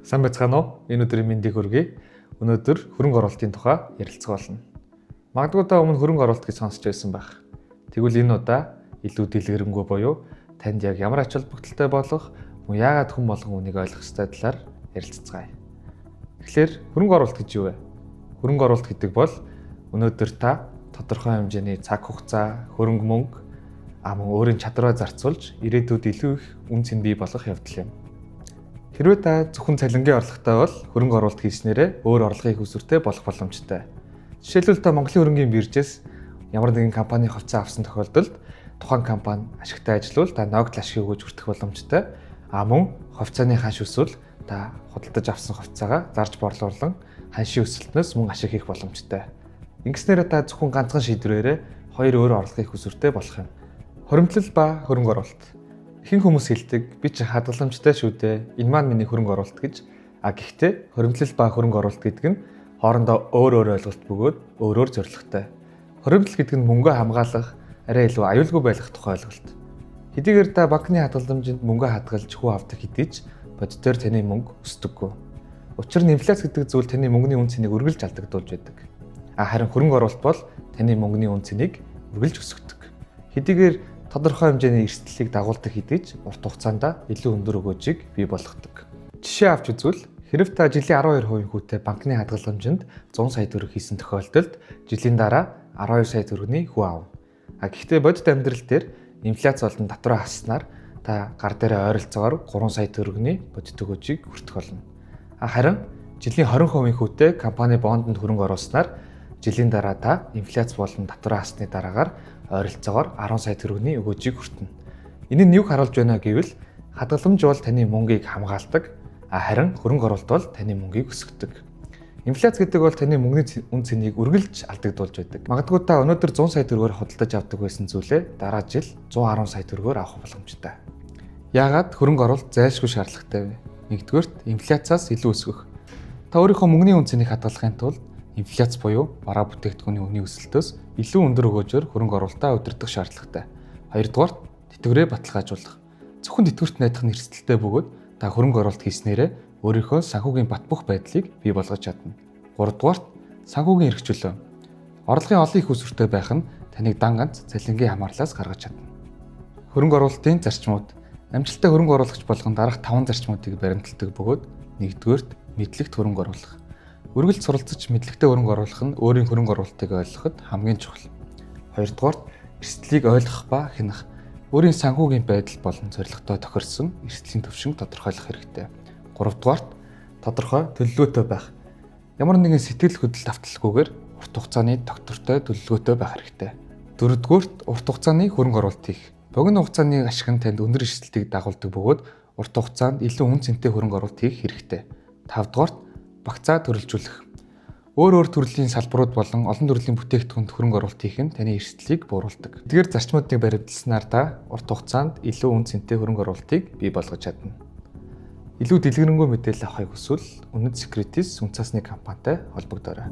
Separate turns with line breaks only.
Сайн байцгаана уу? Энэ өдрийн мэндийг хүргэе. Өнөөдөр хөрөнгө оруулалтын тухай ярилцах болно. Магадгүй та өмнө хөрөнгө оруулалт гэж сонсч байсан байх. Тэгвэл энэ удаа илүү дэлгэрэнгүй буюу танд яг ямар ач холбогдолтой болох, мөн яагаад хүн болгон үнийг ойлгох ёстой талаар ярилцацгаая. Тэгэхээр хөрөнгө оруулалт гэж юу вэ? Хөрөнгө оруулалт гэдэг бол өнөөдөр та тодорхой хэмжээний цаг хугацаа, хөрөнгө мөнгө, мөн өөрийн чадвараа зарцуулж ирээдүйд илүү их үн цэн бий болгох явдал юм. Хэрвээ та зөвхөн цалингийн орлоготой бол хөрөнгө оруулалт хийснээрээ өөр орлогын их усүртэй болох боломжтой. Жишээлбэл, та Монголын хөрөнгийн биржээс ямар нэгэн компани хувьцаа авсан тохиолдолд тухайн компани ашигтай ажиллавал та ногдол ашиг өгөөж хүртэх боломжтой. Мөн хувьцааны ханш өсвөл та худалдаж авсан хувьцаагаа зарж борлуулан ханшийн өсөлтнөөс мөн ашиг хийх боломжтой. Ингэснээр та зөвхөн ганцхан шийдвэрээрээ хоёр өөр орлогын их усүртэй болох юм. Хуримтлал ба хөрөнгө оруулалт. Ихэнх хүмүүс хэлдэг, би чи хадгаламжтай шүү дээ. Энэ маань миний хөрөнгө оруулалт гэж. Гэхдээ хуримтлал ба хөрөнгө оруулалт гэдэг нь хоорондоо өөр өөр ойлголт бөгөөд өөр өөр зорилготой. Хуримтлал гэдэг нь мөнгөө хамгаалах, арай илүү аюулгүй байх тухай ойлголт. Хэдийгээр та банкны хадгаламжинд мөнгө хадгалж хүү авдаг хэдий ч бодитоор таны мөнгө өсдөггүй. Учир нь инфляц гэдэг зүйл таны мөнгөний үн цэнийг үргэлж алдагдуулж байдаг. Харин хөрөнгө оруулалт бол таны мөнгөний үн цэнийг үргэлж өсгөдөг. Хэдийгээр тодорхой хэмжээний эрсдлийг дагуулдаг хэдий ч урт хугацаанд илүү өндөр өгөөжийг бий болгодог. Жишээ авч үзвэл, хэрв та жилийн 12% хүүтэй банкны хадгаламжинд 100 сая төгрөг хийсэн тохиолдолд жилийн дараа 12 сая төгрөгийн хүү авна. Гэхдээ бодит амьдрал дээр инфляц болон татвараа хаснаар та гар дээрээ ойролцоогоор 3 сая төгрөгийн бодит өгөөжийг хүртэх болно. Харин жилийн 20% хүүтэй компани бондонд хөрөнгө оруулснаар жилийн дараа та инфляц болон татвараа хасны дараагаар ойролцоогоор 10 сая төгрөгийн өгөөжийг хүртэнэ. Энэ нь юг харуулж байна гэвэл хадгаламж бол таны мөнгийг хамгаалдаг, харин хөрөнгө оруулалт бол таны мөнгийг өсгөдөг. Инфляц гэдэг бол таны мөнгөний үн цэнийг үргэлж алдагдуулж байдаг. Магадгүй та өнөөдөр 100 сая төгрөгөөр худалдаж авдаг байсан зүйлээ дараа жил 110 сая төгрөгөөр авах боломжтой. Яагаад хөрөнгө оруулалт зайлшгүй шаардлагатай вэ? Нэгдүгээрт, инфляциас илүү өсгөх. Та өөрийнхөө мөнгөний үн цэнийг хадгалахын тулд инфляц буюу бараа бүтээгдэхүүний үнийн өсөлтөөс илүү өндөр өгөөжөөр хөрөнгө оруулалтаа удирдах шаардлагатай. Хоёрдугаарт, тэтгэврээ баталгаажуулах. Зөвхөн тэтгэврт найдах нь эрсдэлтэй бөгөөд та хөрөнгө оруулалт хийснээрээ өөрийнхөө санхүүгийн бат бөх байдлыг бий болгож чадна. Гуравдугаарт, санхүүгийн эрх чөлөө. Орлогын олон их усүртэй байх нь таныг дан ганц цалингийн хамаарлаас гаргаж чадна. Хөрөнгө оруулалтын зарчмууд. Амжилттай хөрөнгө оруулагч болгон дараах 5 зарчмуудыг баримталдаг бөгөөд нэгдүгээрт, мэдлэгт хөрөнгө оруулах. Үргэлж суралцаж мэдлэгтэй хөрөнгө оруулах нь өөрийн хөрөнгө оруулалтыг ойлгоход хамгийн чухал. Хоёрдугаарт, эрсдлийг ойлгох ба хянах. Өөрийн санхүүгийн байдал болон зорилготой тохирсон эрсдлийн түвшинг тодорхойлох хэрэгтэй. Гуравдугаарт, тодорхой төлөвлөгөөтэй байх. Ямар нэгэн сэтгэл хөдлөл авталгүйгээр урт хугацааны тогтвортой төлөвлөгөөтэй байх хэрэгтэй. Дөрөвдүгээрт, урт хугацааны хөрөнгө оруулалт хийх. Богино хугацааны ашиг нь танд өндөр эрсдлийг дагуулдаг бөгөөд урт хугацаанд илүү үн цэнтэй хөрөнгө оруулалт хийх хэрэгтэй. Тавдугаарт, багцаа төрөлжүүлэх. Өөр өөр төрлийн салбарууд болон олон төрлийн бүтээгдэхүүнд хөрөнгө оруулалт хийх нь таны эрсдлийг бууруулдаг. Эдгээр зарчмуудыг баримталснаар та урт хугацаанд илүү үн цэнтэй хөрөнгө оруулалтыг бий болгож чадна. Илүү дэлгэрэнгүй мэдээлэл авахыг хүсвэл Үнэт Securities үнэ цаасны компанитай холбогдоорой.